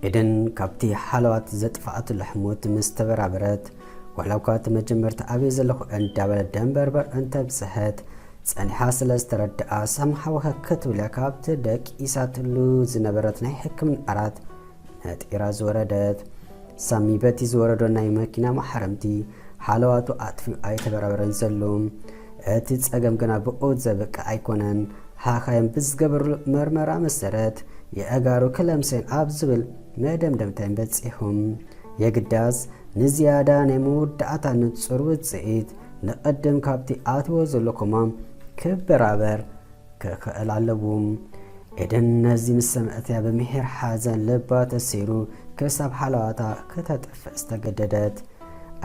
ኤደን ካብቲ ሓለዋት ዘጥፍኣትሉ ሕሞት ምስ ተበራበረት፣ ዋላ እኳ እቲ መጀመርታ ኣበይ ዘለኹ እንዳበለ ደንበርበር እንተብጽሐት፣ ጸኒሓ ስለ ዝተረድኣ፣ ሳሚ ሓወኸ ክትብል እያ ካብቲ ደቂሳትሉ ዝነበረት ናይ ሕክምና ዓራት ነጢራ ዝወረደት። ሳሚ በቲ ዝወረዶ ናይ መኪና ማሕረምቲ ሓለዋቱ ኣጥፊኡ ኣይተበራበረን ዘሎ። እቲ ጸገም ግና ብኡ ዘብቅዕ ኣይኮነን። ሓኻይም ብዝገበርሉ መርመራ መሰረት፣ የእጋሩ ክለምሰን ኣብ ዝብል መደምደምታይም በጺሑም። የግዳስ ንዝያዳ ናይ መወዳእታ ንጹር ውጽኢት፣ ንቐድም ካብቲ ኣትዎ ዘሎ ኮማ ክበራበር ክኽእል ኣለዎ። ኤደን ነዚ ምስ ሰምዐት እያ ብምሒር ሓዘን ልባ ተሰይሩ ክሳብ ሓለዋታ ክተጥፍእ ዝተገደደት።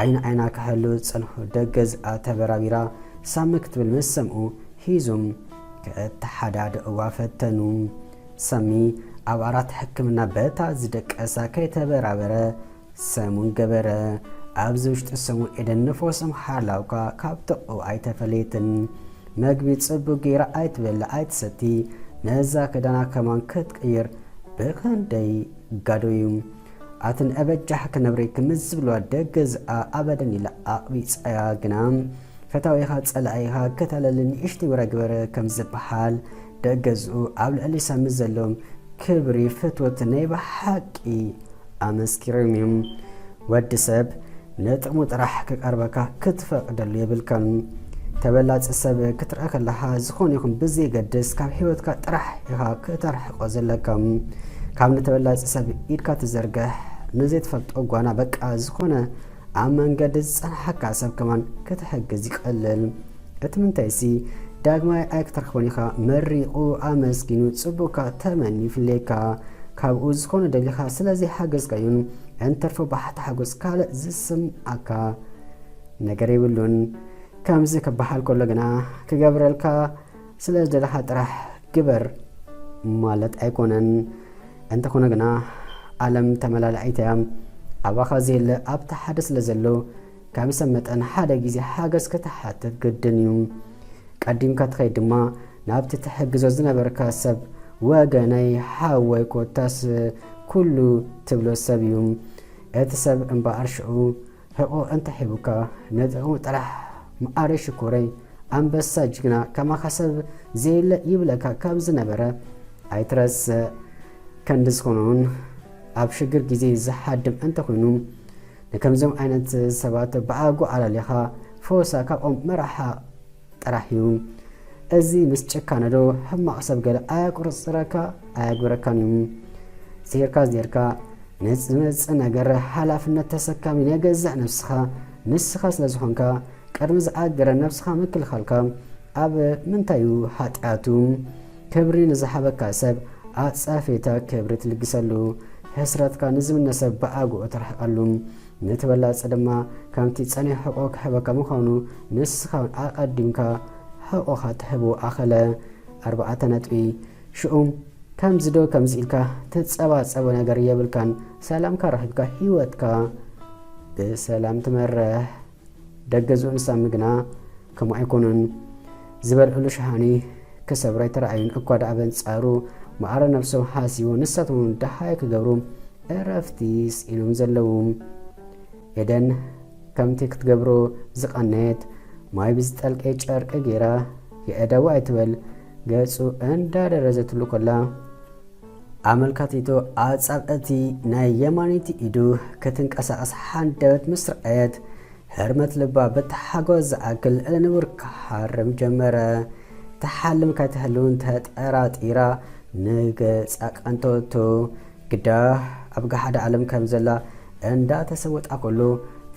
ዓይኒ ዓይና ክሕሉ ዝጸንሑ ደገዝኣ ተበራቢራ ሳሚ ክትብል ምስ ሰምኡ ሒዞም ከተሓዳድእዋ ፈተኑ። ሳሚ ኣብ ዓራት ሕክምና በታ ዝደቀሳ ከይተበራበረ ሰሙን ገበረ። ኣብዚ ውሽጢ ሰሙን ኤደን ንፈሶም ሓላውካ ካብ ጥቕኡ ኣይተፈለየትን። መግቢ ጽቡቕ ገይራ ኣይትበልዕ ኣይትሰቲ። ነዛ ክዳና ከማን ክትቅይር ብኽንደይ ጋዶ እዩ። ኣትን ኣበጃሕ ክነብረይ ክምዝ ዝብልዋ ደገዝኣ ኣበደን ኢላ ኣቕቢጻያ ግና ፈታዊኻ ጸላኢኻ ከተለሊ ንእሽተይ ወረ ግበረ ከም ዝበሃል ደገዝኡ ኣብ ልዕሊ ሳሚ ዘለዎም ክብሪ ፍትወት ናይ ብሓቂ ኣመስኪሮም እዮም። ወዲ ሰብ ንጥቕሙ ጥራሕ ክቐርበካ ክትፈቕደሉ የብልካን። ተበላጺ ሰብ ክትረአ ከለኻ ዝኾነ ይኹን ብዘይገድስ ካብ ህይወትካ ጥራሕ ኢኻ ክተርሕቆ ዘለካ። ካብ ንተበላጺ ሰብ ኢድካ ትዘርግሕ ንዘይትፈልጦ ጓና በቃ ዝኾነ ኣብ መንገዲ ዝጸንሓካ ሰብ ከማን ክትሕግዝ ይቐልል። እቲ ምንታይሲ ዳግማይ ኣይክትረኽቦን ኢኻ። መሪቑ ኣመስጊኑ ጽቡቕካ ተመንዩ ይፍለየካ። ካብኡ ዝኾነ ደሊኻ ስለ ዘይሓገዝካዮን እንተርፎ ብሓታ ሓጎስ ካልእ ዝስምዓካ ነገር የብሉን። ከምዚ ክበሃል ከሎ ግና ክገብረልካ ስለ ዝደለኻ ጥራሕ ግበር ማለት ኣይኮነን። እንተኾነ ግና ዓለም ተመላላኢት እያ። ኣባኻ ዘየለ ኣብቲ ሓደ ስለ ዘሎ ከም ሰብ መጠን ሓደ ግዜ ሓገዝ ክትሓትት ግድን እዩ። ቀዲምካ ትኸይድ ድማ ናብቲ ትሕግዞ ዝነበርካ ሰብ ወገነይ ሓወይ ኮታስ ኩሉ ትብሎ ሰብ እዩ። እቲ ሰብ እምበኣር ሽዑ ሕቆ እንተሒቡካ ንጥቕሙ ጥራሕ መኣረይ ሽኮረይ ኣንበሳ ጅግና ከማኻ ሰብ ዘየለ ይብለካ ካብ ዝነበረ ኣይትረስዕ። ከንዲ ዝኾነውን ኣብ ሽግር ግዜ ዝሓድም እንተኾይኑ ንከምዞም ዓይነት ሰባት ብኣጉ ኣላሊኻ ፈወሳ ካብኦም ምርሓቕ ጥራሕ እዩ። እዚ ምስ ጭካነ ዶ ሕማቕ ሰብ ገለ ኣየቁርጽረካ ኣየግብረካን እዩ። ስሂርካ ዝኔርካ ንዝመጽእ ነገር ሓላፍነት ተሰካሚ ናይ ገዛእ ነብስኻ ንስኻ ስለ ዝኾንካ ቅድሚ ዝኣገረ ነብስኻ ምክልኻልካ ኣብ ምንታይ እዩ ሓጢኣቱ? ክብሪ ንዝሃበካ ሰብ ኣጻፌታ ክብሪ ትልግሰሉ፣ ሕስረትካ ንዝምነ ሰብ ብኣግኡ ትርሕቀሉ። ነቲ በላጺ ድማ ከምቲ ጸኒሑ ሕቆ ክህበካ ምዃኑ ንስኻ እውን ኣቐዲምካ ሕቆኻ ትህቦ ኣኸለ። ኣርባዕተ ነጥቢ። ሽኡም ከምዚ ዶ ከምዚ ኢልካ ትጸባጸቦ ነገር የብልካን። ሰላምካ ረኺብካ ህይወትካ ብሰላም ትመርሕ። ደገ ዝኡን ሳሚ ግና ከምኡ ኣይኮኑን። ዝበልዕሉ ሸሃኒ ክሰብሩ ኣይተረኣዩን። እኳ ደኣ በንጻሩ ማዕረ ነብሶም ሃስዩ ንሳቶም እውን ደሃይ ክገብሩ ዕረፍቲ ስኢኖም ዘለዉ። ኤደን ከምቲ ክትገብሮ ዝቐነየት ማይ ብዝጠልቀ ጨርቂ ገይራ የእዳዉ ኣይትበል ገጹ እንዳደረዘትሉ ኮላ ኣመልካቲቶ ኣጻብዕቲ ናይ የማነይቲ ኢዱ ክትንቀሳቐስ ሓንደበት ምስ ረኣየት፣ ህርመት ልባ ብታሓጎስ ዝኣክል ልዕሊ ንቡር ክሃርም ጀመረ። ትሓልም ከይትህልውን ተጠራጢራ ንገጻ ቀንተወቶ። ግዳ ኣብ ገሓድ ዓለም ከም ዘላ እንዳተሰወጣ ከሎ፣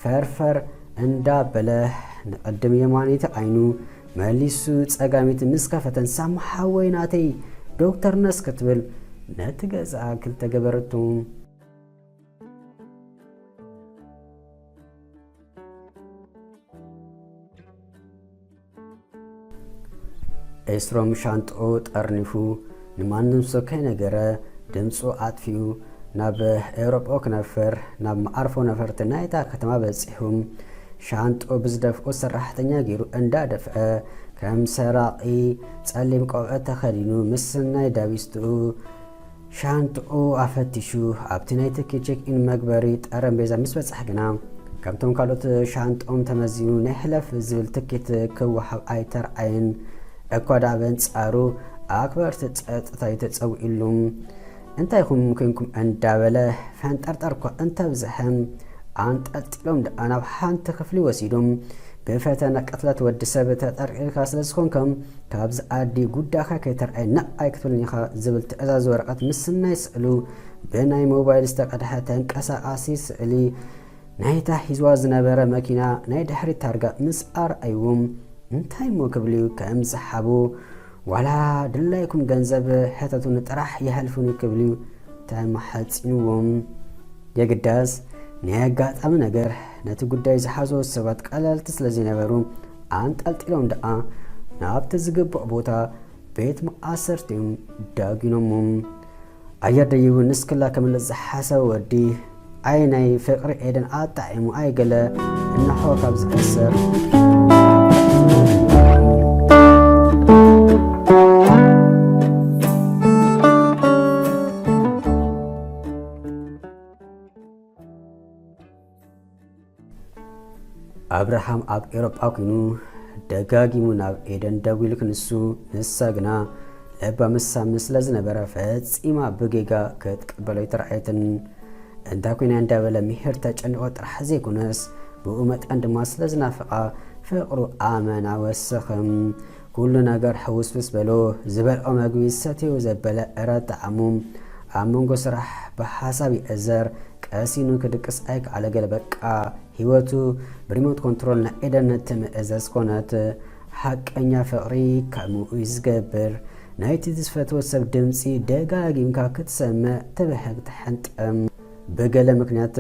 ፈርፈር እንዳበለ ንቕድም የማነይቲ ዓይኑ መሊሱ ጸጋሚት ምስ ከፈተን፣ ሳሚ ሓወይ ናተይ ዶክተር ነስ ክትብል ነቲ ገዛ ክልተ ገበረቱ። ኤስሮም ሻንጥኡ ጠርኒፉ ንማንም ሰብ ከይነገረ ድምፁ ኣጥፊኡ ናብ ኤውሮጳ ክነፍር ናብ መዓርፎ ነፈርቲ ናይታ ከተማ በፂሑ። ሻንጥኡ ብዝደፍኡ ሰራሕተኛ ገይሩ እንዳደፍአ ከም ሰራቒ ጸሊም ቆብዐ ተኸዲኑ ምስ ናይ ዳቢስትኡ ሻንጥኡ ኣፈቲሹ ኣብቲ ናይ ትኬት ቼክ ኢን መግበሪ ጠረጴዛ ምስ በጽሐ ግና፣ ከምቶም ካልኦት ሻንጥኦም ተመዚኑ ናይ ሕለፍ ዝብል ትኬት ክወሃብ ኣይተርኣየን። እኳ ደኣ በንጻሩ ኣኽበርቲ ጸጥታ እዩ ተጸዊዑሉ። "እንታይ ኢኹም ኮንኩም?" እንዳበለ ፈንጠርጠር እኳ እንተብዝሐ፣ ኣንጠልጢሎም ደኣ ናብ ሓንቲ ክፍሊ ወሲዶም፣ "ብፈተነ ቅትለት ወዲ ሰብ ተጠርጢርካ ስለ ዝኾንካ፣ ካብዚ ኣዲ ጉዳኻ ከይተርኣየ ንኣይ ክትብልን ኢኻ" ዝብል ትእዛዝ ወረቐት ምስናይ ስእሉ፣ ብናይ ሞባይል ዝተቐድሐ ተንቀሳቓሲ ስእሊ ናይታ ሒዝዋ ዝነበረ መኪና ናይ ድሕሪት ታርጋ ምስ ኣርኣይዎም፣ "እንታይ እሞ?" ክብልዩ ከም ዝሓቡ፣ "ዋላ ድላይኩም ገንዘብ ሕተቱኒ ጥራሕ ይሓልፉኒ" ክብልዩ ተማሐጺንዎም። የግዳስ ናይ ኣጋጣሚ ነገር ነቲ ጉዳይ ዝሓዝዎ ሰባት ቀለልቲ ስለ ዘይነበሩ፣ ኣንጠልጢሎም ደኣ ናብቲ ዝግባእ ቦታ ቤት መኣሰርቲ እዮም ዳጒኖሞም። ኣየር ደይቡ ንስክላ ክምልስ ዝሓሰበ ወዲ፣ ኣይ ናይ ፍቕሪ ኤደን ኣጣዒሙ ኣይ ገለ፣ እንሆ ካብ ዝእሰር። ኣብርሃም ኣብ ኤውሮጳ ኮይኑ ደጋጊሙ ናብ ኤደን ደዊሉ ክንሱ፣ ንሳ ግና ለባም ሳሚ ስለ ዝነበረ ፈጺማ ብጌጋ ክትቅበሎ ኣይተራእየትን። "እንታይ ኮይና?" እንዳበለ ምሒር ተጨኒቑ ጥራሕ ዘይኮነስ፣ ብኡ መጠን ድማ ስለ ዝናፈቓ ፍቕሩ ኣመና ወሰኸ። ኩሉ ነገር ሕውስውስ በሎ። ዝበልዖ መግቢ ሰትዮ ዘበለ እረ ጣዕሙ። ኣብ መንጎ ስራሕ ብሓሳብ ይእዘር። ቀሲኑ ክድቅስ ኣይከኣለ። ገለ በቃ ህይወቱ ብሪሞት ኮንትሮል ናይ ኤደን ትምእዘዝ ኮነት። ሓቀኛ ፍቕሪ ከምኡ እዩ ዝገብር። ናይቲ ዝፈትዎ ሰብ ድምፂ ደጋጊምካ ክትሰምዕ ትብህግ ትሕንጥም። ብገለ ምክንያት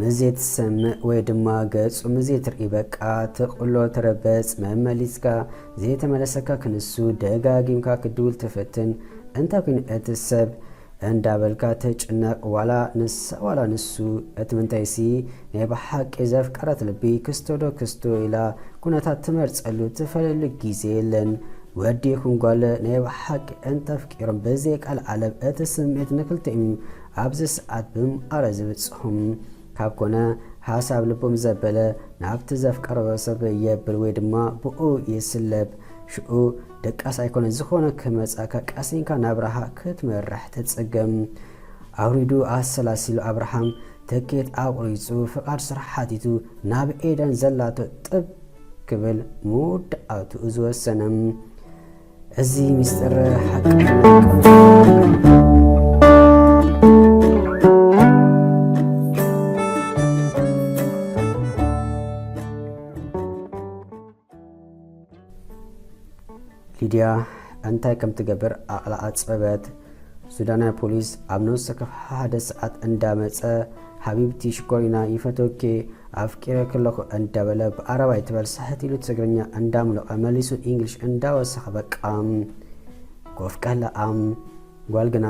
ምስ ዘይትሰምዕ ወይ ድማ ገጹ ምስ ዘይትርኢ በቃ ትቕሎ ትረበጽ። መመሊስካ ዘይተመለሰካ ክንሱ ደጋጊምካ ክድውል ትፍትን። እንታይ ኮይኑ እቲ ሰብ እንዳበልካ ትጭነቕ፣ ዋላ ንሳ ዋላ ንሱ። እቲ ምንታይሲ ናይ ብሓቂ ዘፍቀረት ልቢ ክስቶ ዶ ክስቶ ኢላ ኩነታት ትመርጸሉ ትፈለሉ ግዜ የለን። ወዲ ይኹን ጓል ናይ ብሓቂ እንተፍቂሮም ብዘይ ቃል ዓለም እቲ ስምዒት ንክልቲኦም ኣብዚ ሰዓት ብምኣረ ዝብጽሑም። ካብ ኮነ ሓሳብ ልቦም ዘበለ ናብቲ ዘፍቀሮ ሰብ የብል ወይ ድማ ብኡ ይስለብ። ሽኡ ደቃስ ኣይኮነ ዝኾነ ክመጻካ ቀሲንካ ናብራኻ ክትመርሕ ትጽገም። ኣውሪዱ ኣሰላሲሉ ኣብርሃም ትኬት ኣቑሪጹ ፍቓድ ስራሕ ሓቲቱ ናብ ኤደን ዘላቶ ጥብ ክብል መወዳእትኡ ዝወሰነ። እዚ ሚስጥር ሓቂ ሊድያ እንታይ ከም ትገብር ዓቕላ ኣጸበት። ሱዳናዊ ፖሊስ ኣብ ነፍሲ ወከፍ ሓደ ሰዓት እንዳመጸ፣ "ሓቢብቲ ሽኮሪና ይፈትወኪ፣ ኣፍቂረኪ ኣለኹ" እንዳበለ ብኣረባይ ትበል ስሕት ኢሉ ትግርኛ እንዳምለቐ መሊሱ ኢንግሊሽ እንዳወሰኸ በቃ ኮፍ ቀለኣም። ጓል ግና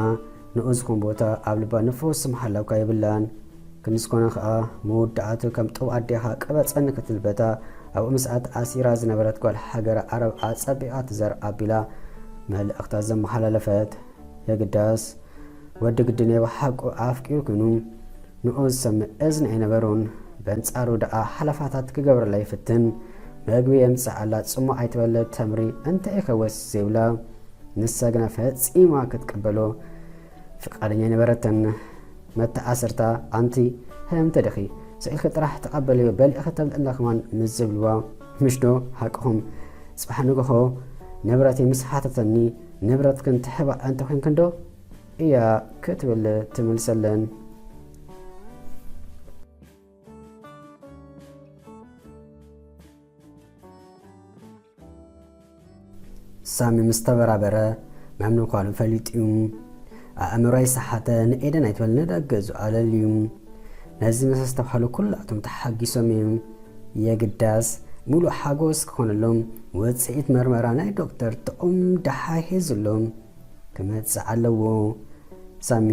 ንኡ ዝኾን ቦታ ኣብ ልባ ንፉስ ምሓላውካ የብላን። ክንስኮነ ኸኣ መወዳእቱ ከም ጡብ ኣዴኻ ቅበጸኒ ክትብል በታ ኣብኡ ምስኣ ተኣሲራ ዝነበረት ጓል ሃገረ ዓረብ ኣጸቢቓ ትዘር ኣቢላ መልእኽታ ዘመሓላለፈት። የግዳስ ወዲ ግዲ ናይ ብሓቁ ኣፍቂሩ ኮይኑ ንኡ ዝሰምዕ እዝኒ ኣይነበሮን። በንጻሩ ደኣ ሓለፋታት ክገብረላ ይፍትን። መግቢ የምጽኣላ፣ ጽሙእ ኣይትበለ፣ ተምሪ እንተ ኢኸ ወስ ዘይብላ። ንሳ ግና ፈጺማ ክትቅበሎ ፍቓደኛ ኣይነበረትን። መተኣስርታ፣ "ኣንቲ ህምቲ ዲኺ? ስኢልኪ ጥራሕ ተቐበልዮ፣ በሊዕኺ ተብልዕና ከማን" ምስ ዝብልዋ፣ "ምሽ ዶ ሓቅኹም? ጽባሕ ንግሆ ንብረተይ ምስ ሓተተኒ፣ ንብረትክን ትሕባ እንተ ኮይንክን ዶ እያ?" ክትብል ትምልሰለን። ሳሚ ምስ ተበራበረ፣ መምኑ ኳሉ ፈሊጡ እዩ። ኣእምሮይ ሰሓተ፣ ንኤደን ኣይትበል፣ ንደገ ዝኣለል እዩ። ነዚ ምስ ኣስተብሃሉ፣ ኩላቶም ተሓጊሶም እዮም። የግዳስ፣ ሙሉእ ሓጎስ ክኾነሎም፣ ውጽኢት መርመራ ናይ ዶክተር ጥዑም ደሓ ሒዙሎም ክመጽእ ኣለዎ። ሳሚ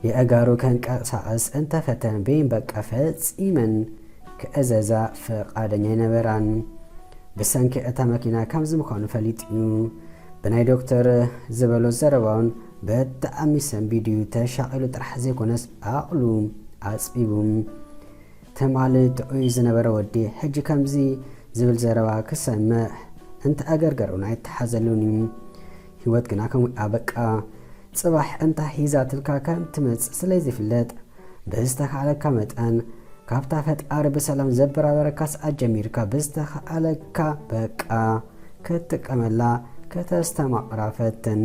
የእጋሩ ከንቀሳቐስ እንተፈተን፣ በይን በቃ ፈጺመን ክእዘዛ ፍቓደኛ ኣይነበራን። ብሰንኪ እታ መኪና ከምዚ ምዃኑ ፈሊጡ እዩ። ብናይ ዶክተር ዝበሎ ዘረባውን ብጣዕሚ ሰንቢዱ ተሻቒሉ ጥራሕ ዘይኮነስ ዓቕሉ ኣፅቢቡ። ትማሊ ጥዑይ ዝነበረ ወዲ ሕጂ ከምዚ ዝብል ዘረባ ክሰምዕ እንተኣገርገር እውን ኣይተሓዘሉን እዩ። ህይወት ግና ከምኡ ኣበቃ። ፅባሕ እንታይ ሒዛትልካ ከም ትመፅእ ስለዝፍለጥ ብዝተኻእለካ መጠን ካብታ ፈጣሪ ብሰላም ዘበራበረካ ሰዓት ጀሚርካ ብዝተኻእለካ በቃ ክትጥቀመላ ከተስተማቕራ ፈትን።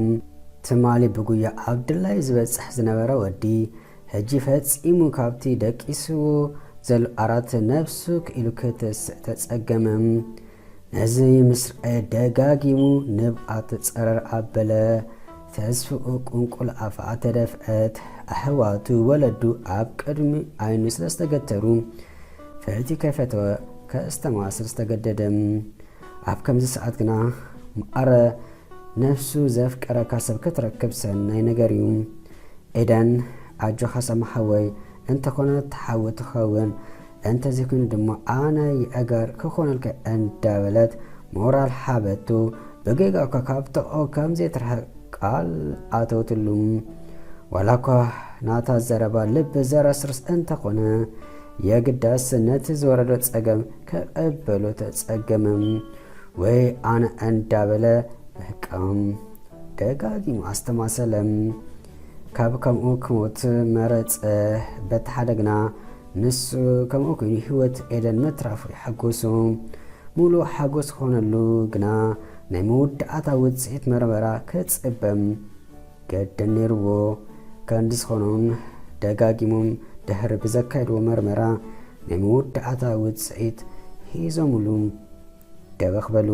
ትማሊ ብጉያ ኣብ ድላዩ ዝበፅሕ ዝነበረ ወዲ ሕጂ ፈጺሙ ካብቲ ደቂስዎ ዘሎ ዓራት ነብሱ ክኢሉ ክትስእ ተጸገመ። ነዚ ምስ ረኣየ ደጋጊሙ ንብኣቱ ጸረር ኣበለ። ተስፍኡ ቁንቁል ኣፍኣ ተደፍአት። ኣሕዋቱ ወለዱ ኣብ ቅድሚ ዓይኑ ስለ ዝተገተሩ ፈቲ ከይፈተወ ከስተማስል ዝተገደደ። ኣብ ከምዚ ሰዓት ግና መቐረ ነፍሱ ዘፍቀረካ ሰብ ክትረክብ ሰናይ ነገር እዩ። ኤደን ኣጆኻ ሰማ ሓወይ፣ እንተኾነ ትሓዊ ትኸውን፣ እንተዘይኮይኑ ድማ ኣነ ይእገር ክኾነልካ እንዳበለት ሞራል ሓበቱ። ብጌጋ እኳ ካብ ጥቕኡ ከም ዘይትርሕቕ ቃል ኣተወትሉ። ዋላ እኳ ናታ ዘረባ ልቢ ዘረስርስ እንተኾነ የግዳስ ነቲ ዝወረዶ ጸገም ክቕበሎ ተጸገመ። ወይ ኣነ እንዳበለ በቃ ደጋጊሙ ኣስተማሰለ። ካብ ከምኡ ክሞት መረጸ። በቲ ሓደ ግና ንሱ ከምኡ ኮይኑ ህይወት ኤደን ምትራፉ ይሓጎሱ። ሙሉእ ሓጎስ ክኾነሉ ግና ናይ መወዳእታ ውጽኢት መርመራ ክጽበ ገደን ነይርዎ። ከንዲ ዝኾኖም ደጋጊሞም ድሕሪ ብዘካየድዎ መርመራ ናይ መወዳእታ ውጽኢት ሒዞምሉ ደበኽ በሉ።